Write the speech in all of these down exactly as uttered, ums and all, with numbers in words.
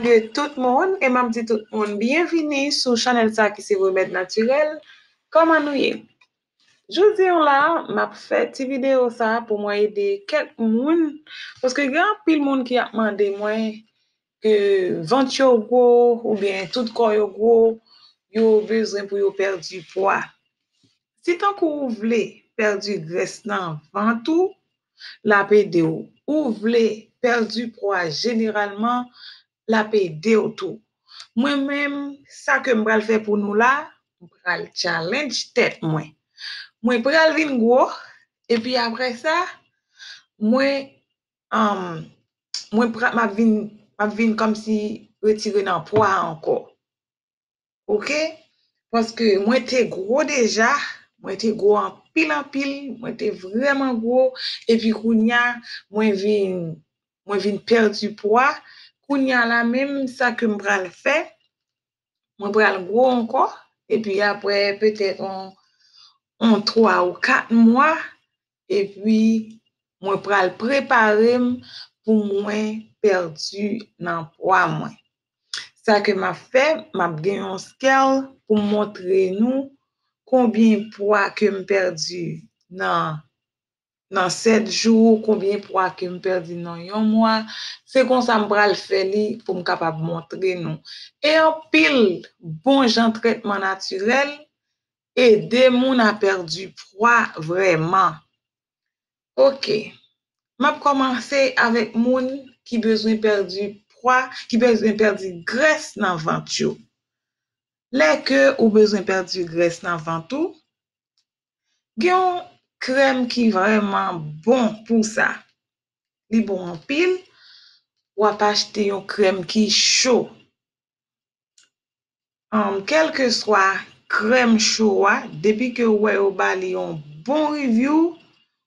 Tout moun, e m ap di tout moun byenvini sou chanèl sa ki se Remèd Natirèl. Kòman nou ye? Jodi an la, m ap fè ti videyo sa pou mwen ede kèk moun, paske gen anpil moun ki ap mande mwen ke vant yo gwo oubyen tout kò yo gwo, yo bezwen pou yo pèdi pwa. Si tankou ou vle pèdi grès nan vant ou, l ap ede w. Ou vle pèdi pwa jeneralman, l ap ede w tou. Mwen menm, sa ke m pral fè pou nou la, m pral challenge tèt mwen. Mwen pral vin gwo, epi apre sa, mwen, um, mwen pra, m ap vin, m ap vin kòmsi retire nan pwa ankò. Oke? Paske mwen te gwo deja, mwen te gwo anpil, anpil, mwen te vrèman gwo, epi kounya, mwen vin, mwen vin pèdi pwa. Kounya la menm, sa ke m pral fè, mwen pral gwo ankò, epi apre, petèt, on, on twa ou kat mwa, epi mwen pral prepare m pou mwen pèdi nan pwa mwen. Sa ke m ap fè, m ap gen yon scale pou m montre nou konbyen pwa ke m pèdi nan, nan sèt jou, konbyen pwa ke m pèdi nan yon mwa. Se konsa m pral fè li pou m kapab montre nou. E anpil bon jan trètman natirèl ede moun a pèdi pwa vrèman. Oke. M ap kòmanse avèk moun ki bezwen pèdi pwa, ki bezwen pèdi grès nan vant yo. Lè ke ou bezwen pèdi grès nan vant ou, gen yon krèm ki vrèman bon pou sa. Li bon anpil. W ap achte yon krèm ki cho. Um, kèlkeswa krèm cho a, depi ke ou wè yo ba li yon bon review,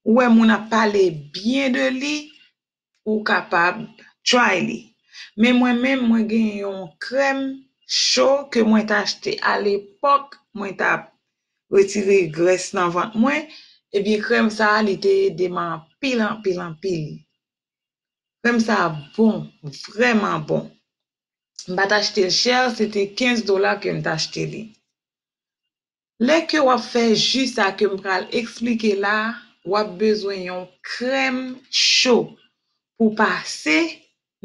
ou wè moun ap pale byen de li, ou kapab try li. Men mwen menm, mwen gen yon krèm cho ke mwen t achte alepòk, mwen t ap retire grès nan vant mwen, ebyen krèm sa a, li te ede m anpil, anpil, anpil. Krèm sa a bon, vrèman bon. M pa t achte l chè, se te kenz dola ke m t achte li. Lè ke w ap fè ji sa ke m pral eksplike la, w ap bezwen yon krèm cho pou pase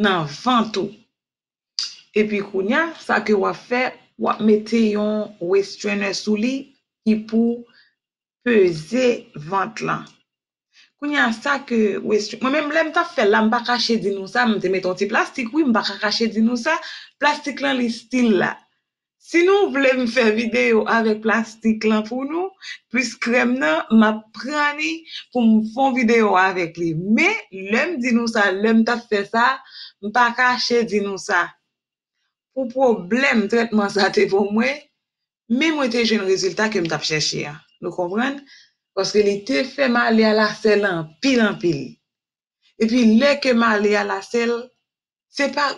nan vant ou. Epi kounya, sa ke w ap fè, w ap mete yon waist trainer sou li ki pou peze vant lan. Kounya sa ke waist, mwen menm lè m t ap fè l la, m pa kache di nou sa, m te mete yon ti plastik, wi, m pa ka kache di nou sa, plastik lan li still la. Si nou vle m fè videyo avèk plastik lan pou nou, plis krèm nan, m ap pran li pou m fè yon videyo avèk li. Men, lè m di nou sa, lè m t ap fè sa, m pa kache di nou sa. Pou pwoblèm trètman sa te pou mwen, men mwen te jwenn rezilta ke m t ap chèche a. Nou konprann? Paske li te fè m ale alasèl anpil, anpil. Epi lè ke m ale alasèl, se pa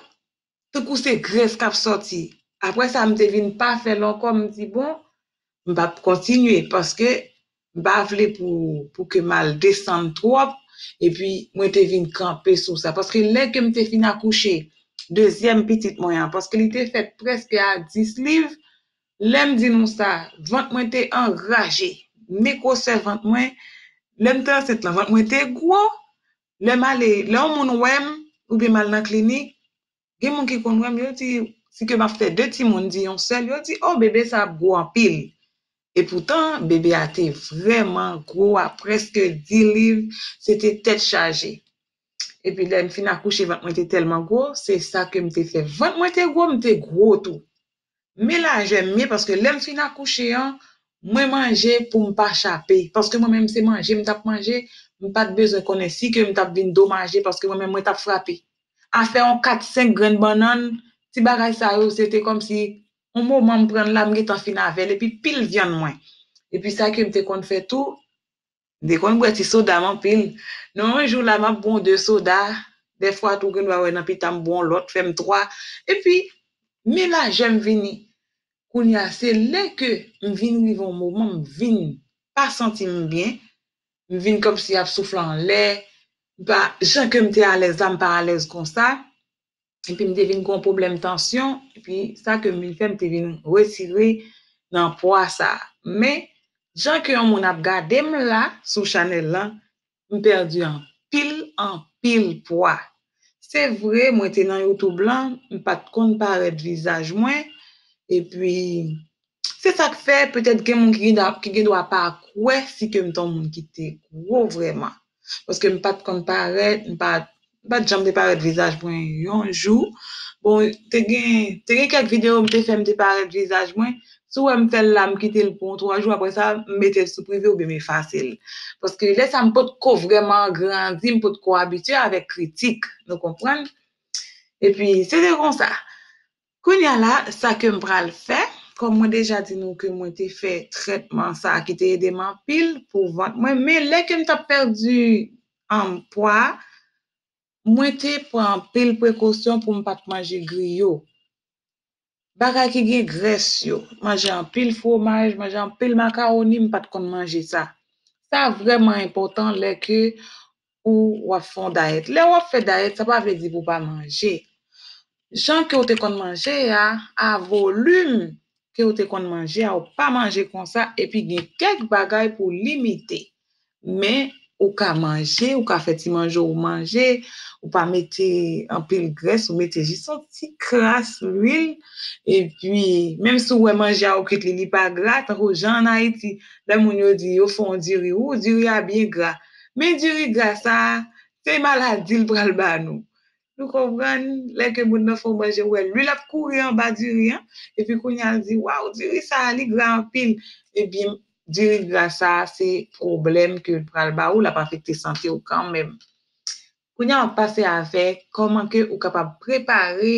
tankou se grès k ap sòti. Apre sa, m te vin pa fè l ankò, m di, bon, m p ap kontinye paske m pa vle pou, pou ke m al desann twòp, epi mwen te vin kanpe sou sa. Paske lè ke m te fin akouche dezyèm pitit mwen an, paske li te fèt prèske a dis liv, lè m di nou sa, vant mwen te anraje. Men gwosè vant mwen, lè m te ansent lan, vant mwen te gwo. Lè m ale, lè yon moun wè m, oubyen m al nan klinik, gen moun ki konn wè m, yo di, si ke m ap fè de timoun, di yon sèl, yo di, o, bebe sa ap gwo anpil. Epoutan, bebe a te vrèman gwo, a prèske dis liv, se te tèt chaje. Epi lè m fin akouche, vant mwen te tèlman gwo, se sa ke m te fè. Vant mwen te gwo, m te gwo tou. Men lajè m ye, paske lè m fin akouche an, mwen manje pou m pa chape. Paske mwen menm se manje m t ap manje, m pa t bezwen konnen si ke m t ap vin domaje, paske mwen menm mwen t ap frape. Afè yon kat, senk grenn bannann, ti bagay sa yo, se te kòmsi yon moman m pran l la, m gentan fin avè l, epi pil vyann mwen. Epi sa ke m te konn fè tou, m te konn bwè ti soda m anpil. Non, yon jou la, m ap bwè yon de soda, dèfwa tou, ou gen dwa wè nan pita m bwè yon lòt, fè m twa. Epi, men lajè m vini. Kounye a, se lè ke m vin rive yon moman, m vin pa santi m byen, m vin kòmsi y ap soufle anlè, m pa, jan ke m te alèz la, m pa alèz konsa. Epi m te vin gen yon pwoblèm tansyon, epi sa ke m vin fè, m te vin retire nan pwa sa. Men, jan ke yon moun ap gade m la, sou chanèl lan, m pèdi anpil, anpil pwa. Se vre, mwen te nan YouTube lan, m pa t konn parèt vizaj mwen, epi se sa k fè, petèt gen moun ki gen dwa, ki gen dwa pa kwè si ke m te yon moun ki te gwo vrèman. Paske m pa t konn parèt, m pa, m pa t janm te parèt vizaj mwen yon jou. Bon, te gen, te gen kèk videyo m te fè, m te parèt vizaj mwen. Si w wè m fè l la, m kite l pou yon twa jou, apre sa, m mete l sou prive oubyen m efase l. Paske lè sa, m potko vrèman grandi, m potko abitye avèk kritik. Nou konprann? Epi, se te konsa. Kounye a la, sa ke m pral fè, kòm mwen deja di nou ke mwen te fè trètman sa ki te ede m anpil pou vant mwen, men lè ke m t ap pèdi, um, pwa, mwen te pran anpil prekosyon pou m pa t manje griyo. Bagay ki gen grès yo, manje anpil fwomaj, manje anpil makawoni, m pa t konn manje sa. Sa vrèman enpòtan lè ke ou w ap fè yon dayèt. Lè w ap fè dayèt, sa pa vle di pou w pa manje. Jan ke w te konn manje a, a volim ke w te konn manje a, ou pa manje konsa, epi gen kèk bagay pou w limite. Men, ou ka manje, ou ka fè ti manje w manje, ou pa mete anpil grès, ou mete jis yon ti kras lwil, epi menm si w wè manje a ou kwit li, li pa gra, tankou jan ann Ayiti, lè moun yo di yo fè yon diri, ou diri a byen gra. Men diri gra sa a, se maladi l pral ba nou. Nou konprann, lè ke moun nan fè w manje, ou wè lwil ap kouri anba diri an, epi kounye a l di, waw, diri sa a, li gra anpil. Ebyen, diri gra sa a, se pwoblèm ke l pral ba ou, l ap afekte sante w kanmenm. Kounye a, w ap pase avèk kòman ke ou kapab prepare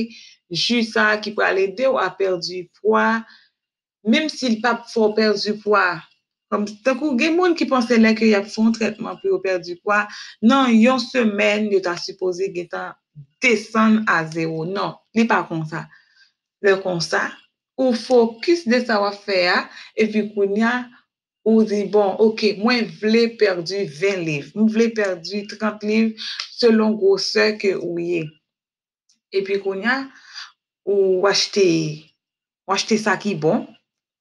ji sa a ki pral ede w a pèdi pwa, menm si l p ap fè w pèdi pwa. Kòm, tankou gen moun ki panse lè ke y ap fè yon trètman pou yo pèdi pwa, nan yon semèn, yo ta sipoze gentan desann a zewo. Non, li pa konsa. Lè konsa, ou fokis de sa w ap fè a, epi kounye a, ou di, bon, oke, mwen vle pèdi ven liv, m vle pèdi trant liv selon gwosè ke ou ye. Epi kounye a, ou achte, ou achte sa ki bon,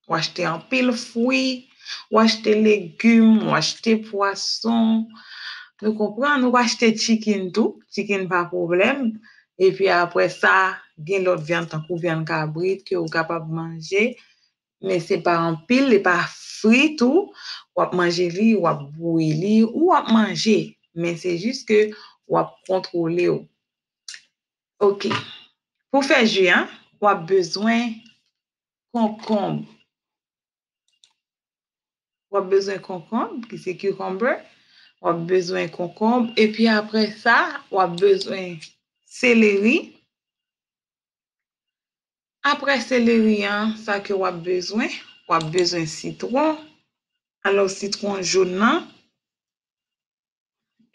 ou achte anpil fwi, ou achte legim, ou achte pwason. Nou konprann, ou achte chicken tou, chicken pa pwoblèm. Epi apre sa, gen lòt vyann tankou vyann kabrit ke ou kapab manje, men se pa anpil, li pa fri tou. W ap manje li, w ap bouyi li, ou w ap manje, men se jis ke w ap kontwole w. Oke. Pou fè ji an, w ap bezwen konkonb. W ap bezwen konkonb, ki se cucumber. W ap bezwen konkonb. Epi apre sa, w ap bezwen seleri. Apre seleri an, sa ke w ap bezwen, w ap bezwen sitwon. Alò, sitwon jòn nan.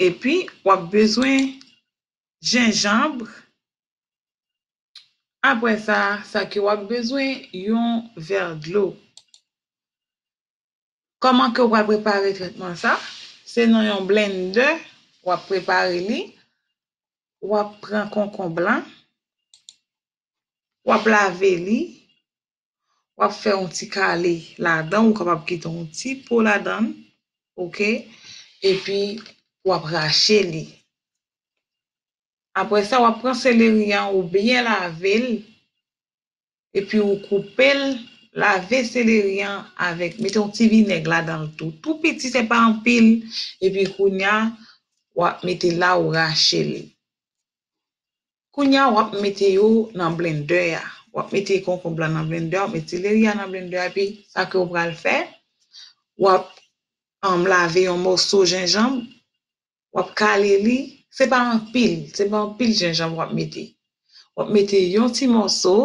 Epi, w ap bezwen jenjanm. Apre sa, sa ke w ap bezwen, yon vè dlo. Kòman ke w pral prepare trètman sa? Se nan yon blendè w ap prepare li. W ap pran konkonb lan, w ap lave li, w ap fè yon ti kale ladan, ou kapab kite yon ti po ladan, oke? Epi, w ap rache li. Apre sa, w ap pran seleri an, ou byen lave l, epi ou koupe l, lave seleri an avèk, mete yon ti vinèg ladan l tou. Tou piti, se pa anpil, epi kounye a, w ap mete la, ou rache l. Kounye a, w ap mete yo nan blendè a. W ap mete konkonb la nan blendè a, w ap mete seleri a nan blendè a, epi sa ke w pral fè, w ap, um, lave yon mòso jenjanm, w ap kale li, se pa anpil, se pa anpil jenjanm w ap mete. W ap mete yon ti mòso,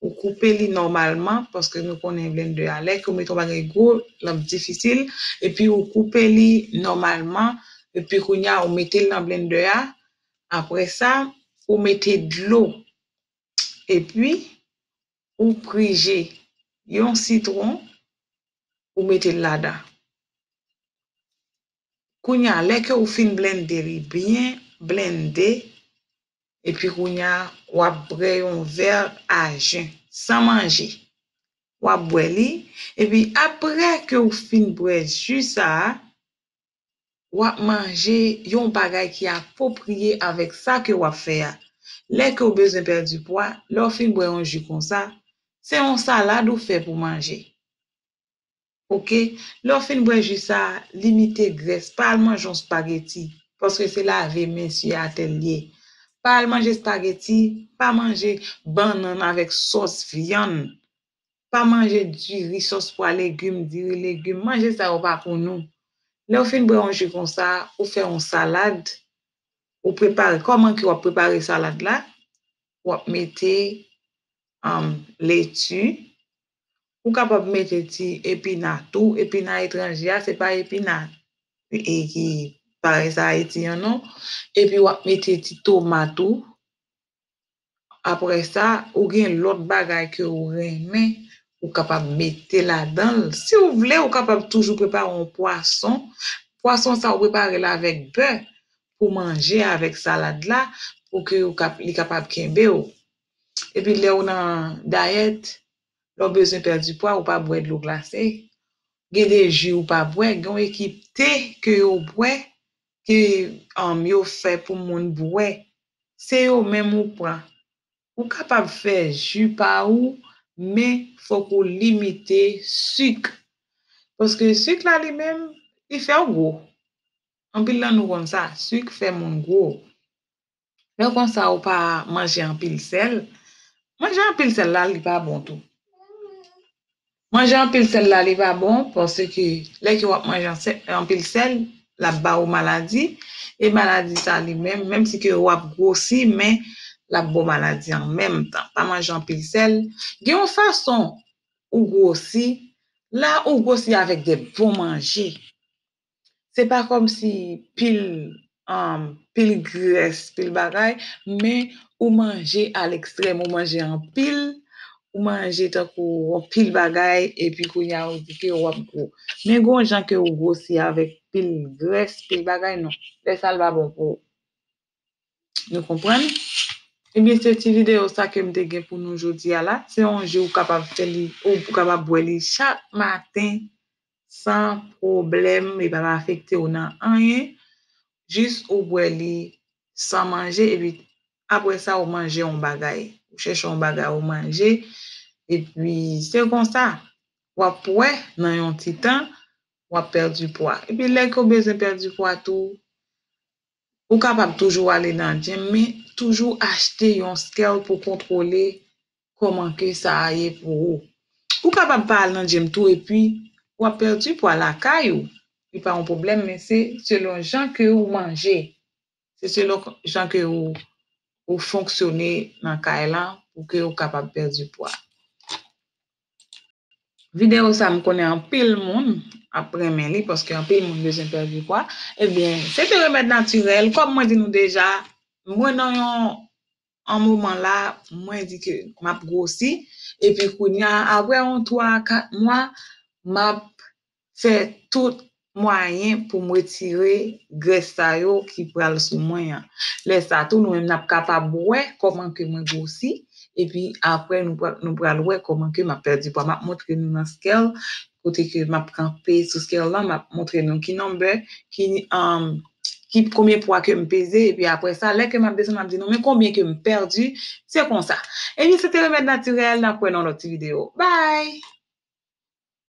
ou koupe li nòmalman, paske nou konnen blendè a, lè ke w mete yon bagay gwo, l ap difisil, epi ou koupe li nòmalman, epi kounye a, ou mete l nan blendè a, apre sa, ou mete dlo, epi ou prije yon sitwon, ou mete l ladan. Kounye a, lè ke ou fin blende li byen blende, Epi kounye a, w ap bwè yon vè a jen, san manje. W ap bwè li, epi apre ke w fin bwè ji sa a, w ap manje yon bagay ki apwopriye avèk sa ke w ap fè a. Lè ke w bezwen pèdi pwa, lè w fin bwè yon ji konsa, se yon salad ou fè pou manje. Oke? Lè w fin bwè ji sa a, limite grès. Pa al manje yon spageti, paske se lave men sou atè l ye. Pa al manje spageti, pa manje bannann avèk sòs vyann. Pa manje diri, sòs pwa, legim, diri, legim. Manje sa yo pa pou nou. Lè w fin bwè yon ji konsa, ou fè yon salad, ou prepare. Kòman ke w ap prepare salad la? W ap mete, um, leti, ou kapab mete ti epina tou. Epina etranje a, se pa epina e ki parèy sa Ayiti an non. Epi w ap mete ti tomat ou. Apre sa, ou gen lòt bagay ke ou renmen, ou kapab mete ladan l. Si w vle, ou kapab toujou prepare yon pwason. Pwason sa ou prepare l avèk bè pou manje avèk salad la, pou ke ou kap-, li kapab kenbe w. Epi lè ou nan dayèt, lè w bezwen pèdi pwa, ou pa bwè dlo glase. Gen de ji ou pa bwè, gen yon ekip te ke yo bwè, ke, um, yo fè pou moun bwè. Se yo menm ou pran. Ou kapab fè ji pa ou, men fòk ou limite sik. Paske sik la li menm, li fè w gwo. Anpil nan nou konn sa, sik fè moun gwo. Lè konsa ou pa manje anpil sèl. Manje anpil sèl la, li pa bon tou. Manje anpil sèl la, li pa bon, paske lè ke w ap manje ansè-, anpil sèl, l ap ba ou maladi. E maladi sa li menm, menm si ke w ap gwosi, men l ap ba w maladi an menm tan. Pa manje anpil sèl. Gen yon fason ou gwosi, la ou gwosi avèk de bon manje. Se pa kòmsi pil, um, pil grès, pil bagay, men ou manje a lekstrèm, ou manje anpil, ou manje tankou anpil bagay, epi kounye a ou di ke w ap gwo. Men gon jan ke ou gwosi avèk pil grès, pil bagay, non. Lè sa l pa bon pou ou. Nou konprann? Ebyen, se ti videyo sa ke m te gen pou nou jodi a la. Se yon ji ou kapab fè li, ou kapab bwè li chak maten san pwoblèm, li p ap afekte w nan anyen. Jis ou bwè li san manje, epi apre sa, ou manje yon bagay. Ou chèche yon bagay, ou manje. Epi, se konsa, w ap wè, nan yon ti tan, w ap pèdi pwa. Epi, lè ke w bezwen pèdi pwa tou, ou kapab toujou ale nan gym, men toujou achte yon scale pou kontwole kòman ke sa a ye pou ou. Ou kapab pa al nan gym tou epi w ap pèdi pwa lakay ou. Li pa yon pwoblèm, men se selon jan ke ou manje. Se selon jan ke ou, ou fonksyone nan kay lan pou ke ou kapab pèdi pwa. Videyo sa m konnen anpil moun ap renmen li paske anpil moun bezwen pèdi pwa. Ebyen, se te remèd natirèl. Kòm mwen di nou deja, mwen nan yon, an moman la, mwen di ke m ap gwosi. Epi kounye a, apre yon twa a kat mwa, m ap fè tout mwayen pou m retire grès sa yo ki pral sou mwen an. Lè sa tou, nou menm n ap kapab wè kòman ke mwen gwosi, epi apre nou pra-, nou pral wè kòman ke m ap pèdi pwa. M ap montre nou nan scale, kote ke m ap kanpe sou scale lan, m ap montre nou ki nonbè, ki, um, ki, konbyen pwa ke m peze, epi apre sa, lè ke m ap desann, m ap di nou, men konbyen ke m pèdi, se konsa. Epi se te remèd natirèl, n ap wè nan lòt ti videyo. Bye!